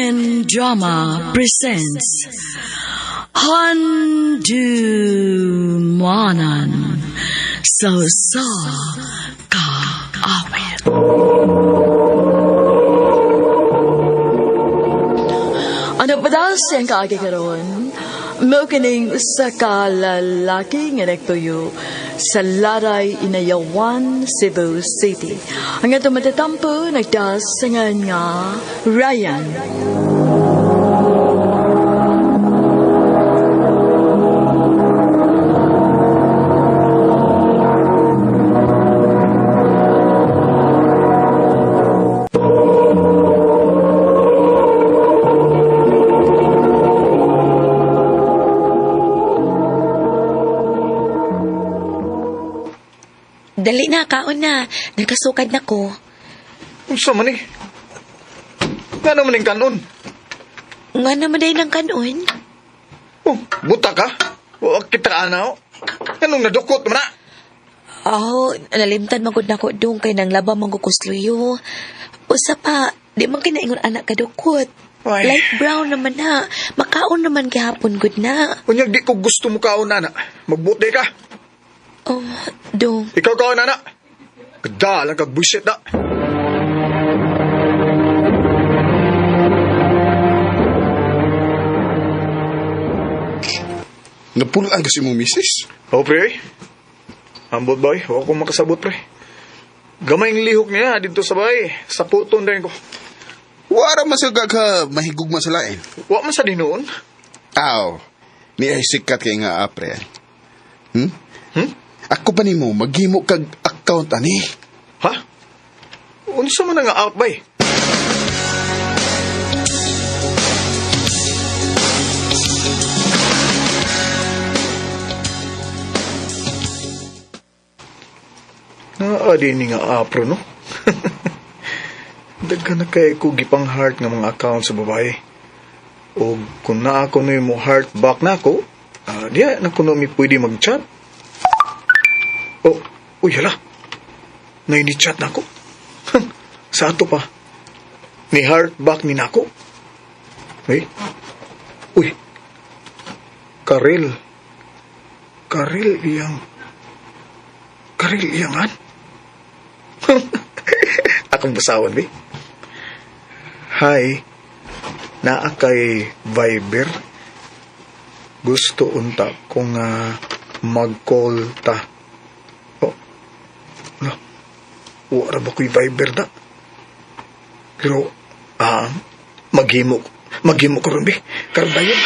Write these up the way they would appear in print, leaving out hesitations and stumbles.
Philippine Drama presents Handumanan sa Usa Ka Awit. Ano pa daw siyang kaagi karon? Mao kining usa ka lalaki nga nagtuyo sa Laray, Inayawan, Cebu City. Ang atong matatampo nagdasangan nga Ryan. Dali na, kaon na. Nagkasukad na ko. Unsa man eh? Nga naman yung kanon? Nga naman day ng kanon. Oh, buta ka? Wa kita ana oh. Anong nadukot man na? Oh, nalimtan magud na ko dong kay nang laba man ko kusluyo. Usa pa, di man kinaingon anak kadukot. Ay. Light brown naman na. Makaon naman gihapon gud na. Unyag di ko gusto mo kaon ana. Magbuti ka. Oh, dong. Ikaw kaon ana. Kadalang kag buisit na. Napulaan kasi mo, misis. Oh, pre. Ambot boy, wa ko makasabot pre. Gamay ang lihok niya dito sa bahay. Sa puton rin ko. Wara man sa ka mahigugma sa lain. Wa man sa dinuon. Aw, ni ay sikat kay nga apre. Hmm? Hmm? Ako pa nimo maghimo kag account ani. Ha? Unsa man nga out bay? Naa di ni nga apro no. Daghan na kay ko gipang heart nga mga account sa babae. O kung naa ko mo heart back na ako, diya na kuno mi pwede mag-chat. Oh, uy hala. Naini-chat na ako. Sa ato pa. Ni heart back ni nako. Eh? Uy. Karil. Karil iyang. Karil iyang an. Akong basawan, be. Hi. Naa kay Viber. Gusto unta ko nga mag-call ta. Oh. Ala. Wala ba ko'y Viber da? Pero, maghimo. Maghimo ko ron, be. Karon dayon.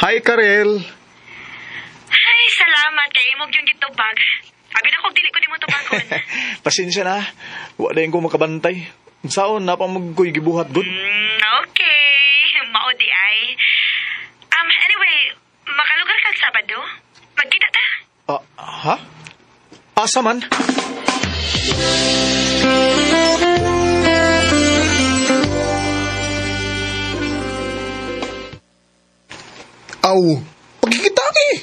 Hi, Karel. Ay, salamat kay imong yung gitubag. Abi na kog dili ko nimo tubagon. Pasensya na. Wala ko makabantay. Saon na pa mag ko'y gibuhat, good? Okay, mao di ay. Anyway, makalugar kag Sabado? Magkita ta. Ah, ha? Asa man? Aw, pagkikita eh.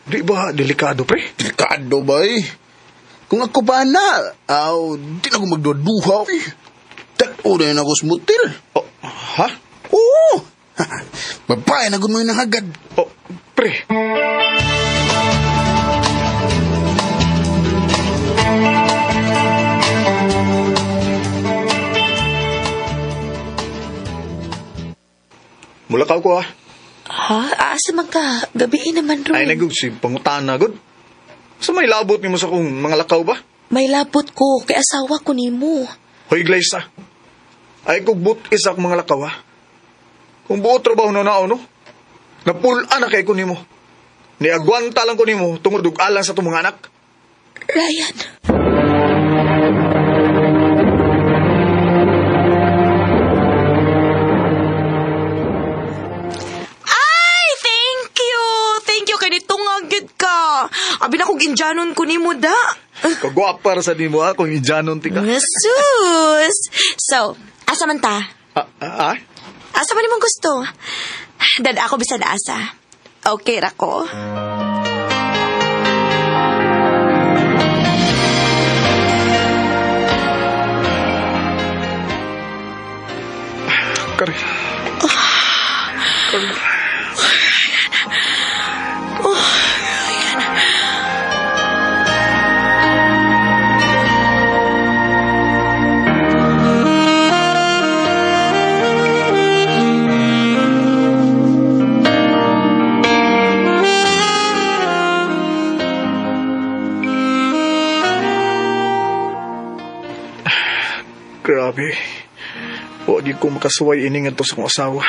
Di ba delikado, pre? Delikado ba eh? Kung ako ba na, aw, di na ako magduduha eh. Tag-o na yun ako sa motel. Oh, ha? Oo! Babae na gumawa ng hagad. Oh, pre. Mulakaw ko ah. Ha? Asa man ka? Gabi naman ron. Ay nagug si pangutana gud. Sa may labot nimo sa kong mga lakaw ba? May labot ko kay asawa ko nimo. Hoy Glyza. Ay kog but isa akong mga lakaw ah. Kung buot trabaho na nao no. Napul-an na kay ko nimo. Niagwanta lang ko nimo tungod og alang sa itong mga anak. Ryan. Ay, thank you! Thank you kay nitungag gyud ka. Abi na kog indyanon ko nimo da. Kagwapa ra sa nimo ah kung ijanon ti ka. Sus! So, asa man ta? Ah, ah, ah? Asa man imong gusto? Dad ako bisan asa. Okay ra ko. Grabe. Wa gyud ko makasuway ini ngadto sa akong asawa.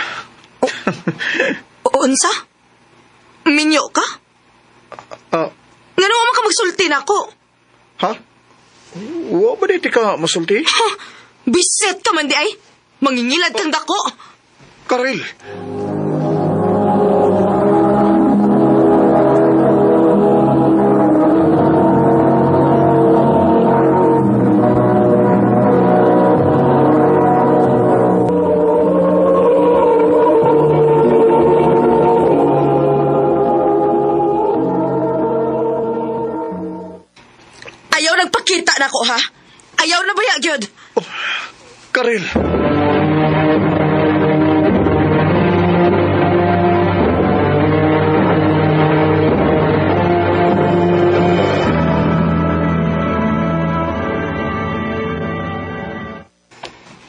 Unsa? Minyo ka? Ah, Ngano man ka magsulti nako? ha? Wa ba di ka masulti? Ha, bisit ka man di ay. Mangingilad kang dako. Karel. Ayaw nagpakita nako ha. Ayaw na baya gyud. Oh, Karel.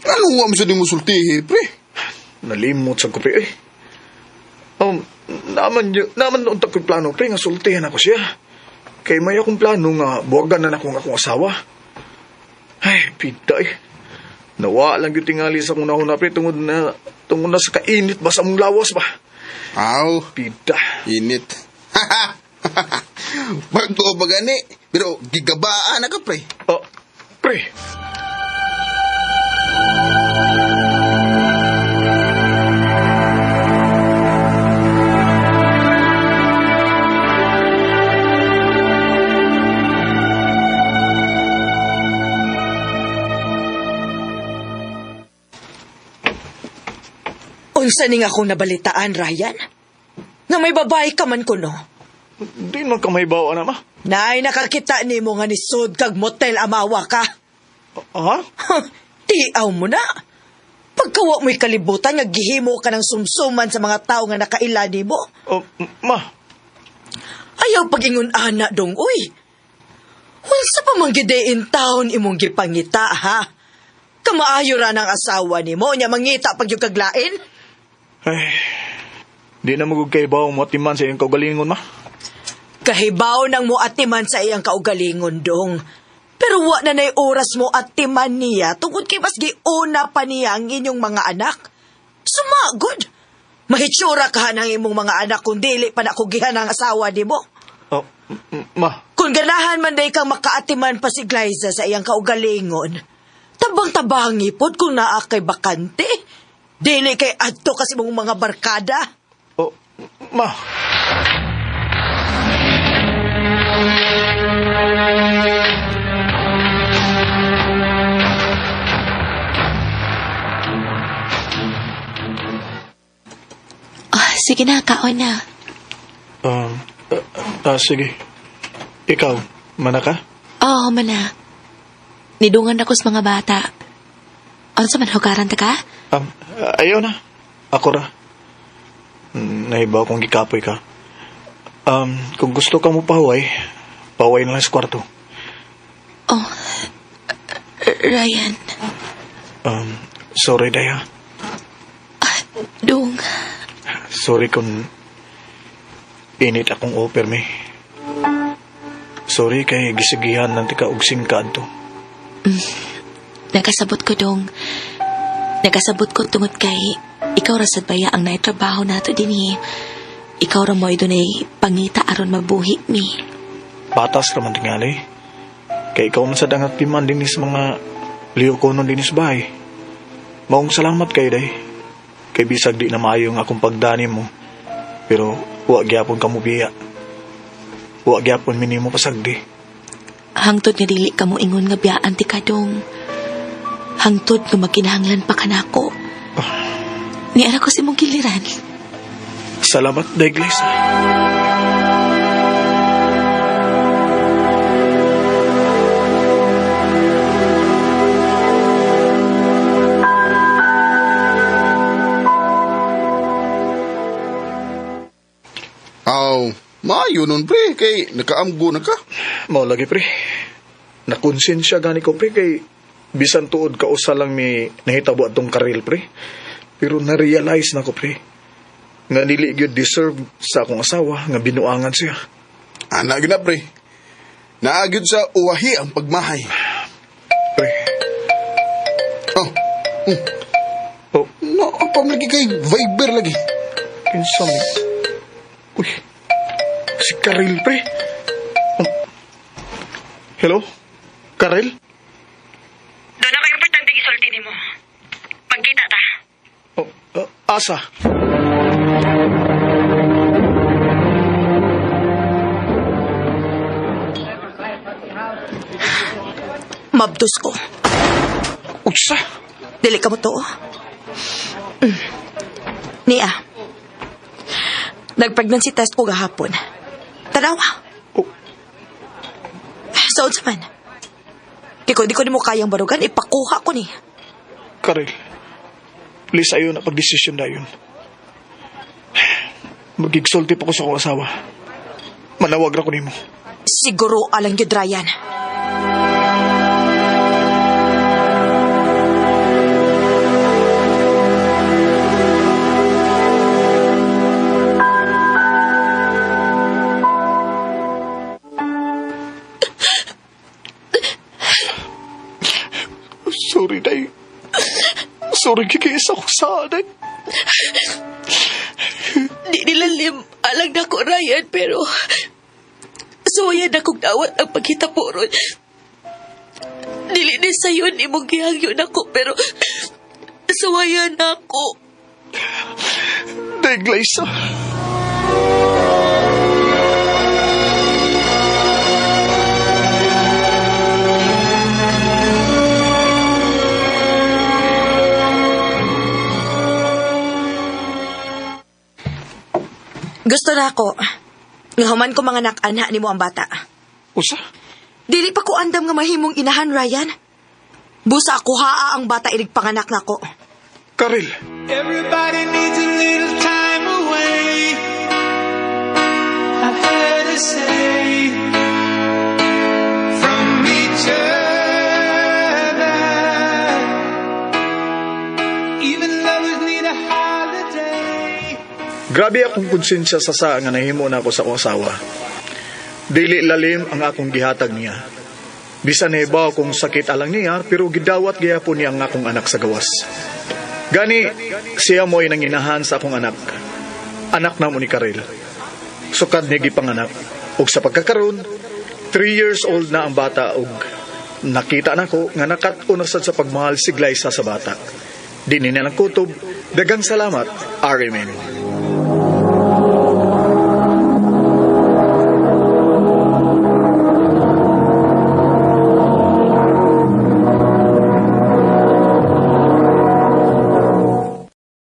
Ano nga mo sa di mo sultihi, pre? Nalimot sa ko, pre. Eh. Naman noon ko'y plano, pre, nga sultihan ako siya. Kay may akong plano nga buwagan na nako ang akong asawa. Ay, pita eh. Nawa lang yung tingali sa akong nahuna, pre, tungod na sa kainit ba sa among lawas ba? Aw, Pita. init. Bago ba gani? Pero gigabaan na ka, pre. Oh, pre. Unsa ning akong nabalitaan, Ryan? Nga may babae ka man kuno. Di man ka may bawa na, ma. Nay, nakakita nimo nga nisod kag motel amawa ka. Ha? Huh, tiaw mo na. Pagkawa mo'y kalibutan, nga gihimo ka ng sumsuman sa mga tao nga nakaila nimo. Oh, ma. Ayaw pag-ingon ana dong, uy. Unsa pa man gyud in town imong gipangita, ha? Kamaayo ra ng asawa nimo, nya mangita pag yung kaglain. Ay, di na magug kay bawa mo atiman sa iyong kaugalingon, ma. Kahibaw nang mo atiman sa iyang kaugalingon dong. Pero wa na na'y oras mo atiman niya tungod kay mas giuna pa niya ang inyong mga anak. Sumagod! Mahitsura ka ng imong mga anak kung dili pa na kugihan ang asawa nimo. Oh, ma. Kung ganahan man day kang makaatiman pa si Glyza sa iyang kaugalingon, tabang-tabang ipod kung naa kay bakante. Dili kay adto kasi mong mga barkada. Oh, ma. Ah, sige na, kaon na. Um, sige. Ikaw, mana ka? Oo, mana. Nidungan ako sa mga bata. Unsa man hugaran ta ka? Um, ayaw na. Ako ra. Naiba akong gikapoy ka. Kung gusto ka mo paway, paway na lang sa kwarto. Oh, Ryan. Sorry, Daya. Ah, dong. Sorry kung init akong offer, me. Sorry kay gisigihan ng tika og singka adto. Nakasabot ko dong. Nakasabot ko tungod kay ikaw ra sad baya ang naitrabaho nato dinhi. Ikaw ra mo'y dunay pangita aron mabuhi mi. Patas ra man tingali. Kay ikaw man sad ang atiman dinhi sa mga liyo ko nun dinhi sa bahay. Maong salamat kay day. Kay bisag di na maayo ang akong pagdani mo. Pero wa gyapon ka mo biya. Wa gyapon minimo pasagdi. Hangtod nga dili ka mo ingon nga biyaan ti kadong. Hangtod nga magkinahanglan pa kanako. Niara ko sa imong giliran. Salamat, day, Glyza. Aw, maayo nun, pre. Kay nakaamgo na ka. Mao lagi pre. Nakonsensya gani ko pre kay bisan tuod ka usa lang mi nahitabo atong karil pre. Pero na-realize na ko pre nga dili gyud deserve sa akong asawa nga binuangan siya. Ana gyud na, pre. Naa gyud sa uwahi ang pagmahay. Pre. Oh, No, ang lagi kay Viber lagi. Kinsa mo? Uy, si Karel, pre. Oh. Hello? Karel? Doon ako importante gisulti nimo. Magkita ta. Oh, asa? Mabdos ko. Unsa? Dili ka mo to. Nia. Nag-pregnancy test ko gahapon. Tanawa. Oh. So, unsa man? Kiko, di ko nimo kayang barugan, ipakuha ko ni. Karel, please ayo na pagdesisyon na yun. Magigsulti pa ko sa akong asawa. Manawag ra ko nimo. Siguro alang gyud, Ryan. Sorry, Day. Sorry, kikisa ko sa day. Di nilalim alang nako, Ryan, pero suwayan akong dawat ang paghitapuron. Dili ni sayon imong gihangyo nako, pero suwayan ako. Day, Glyza. Gusto na ako. Nga human ko mga anak nimo ang bata. Usa? Dili pa ko andam nga mahimong inahan, Ryan. Busa ako haa ang bata inig panganak nako. Karel. Everybody needs a little time away. I've heard her say from each other. Even lovers need a holiday. Grabe akong konsensya sa saa nga nahimo na ako sa akong asawa. Dili lalim ang akong gihatag niya. Bisan nahibaw kung sakit alang niya, pero gidawat gihapon niya ang akong anak sa gawas. Gani, siya mo'y nanginahan sa akong anak. Anak na mo ni Karel. Sukad niya gipanganak. Ug sa pagkakaroon, 3 years old na ang bata ug nakita nako nga nakat-on na sad sa pagmahal si Glyza sa bata. Di niya ng kutob, dagang salamat, RMN.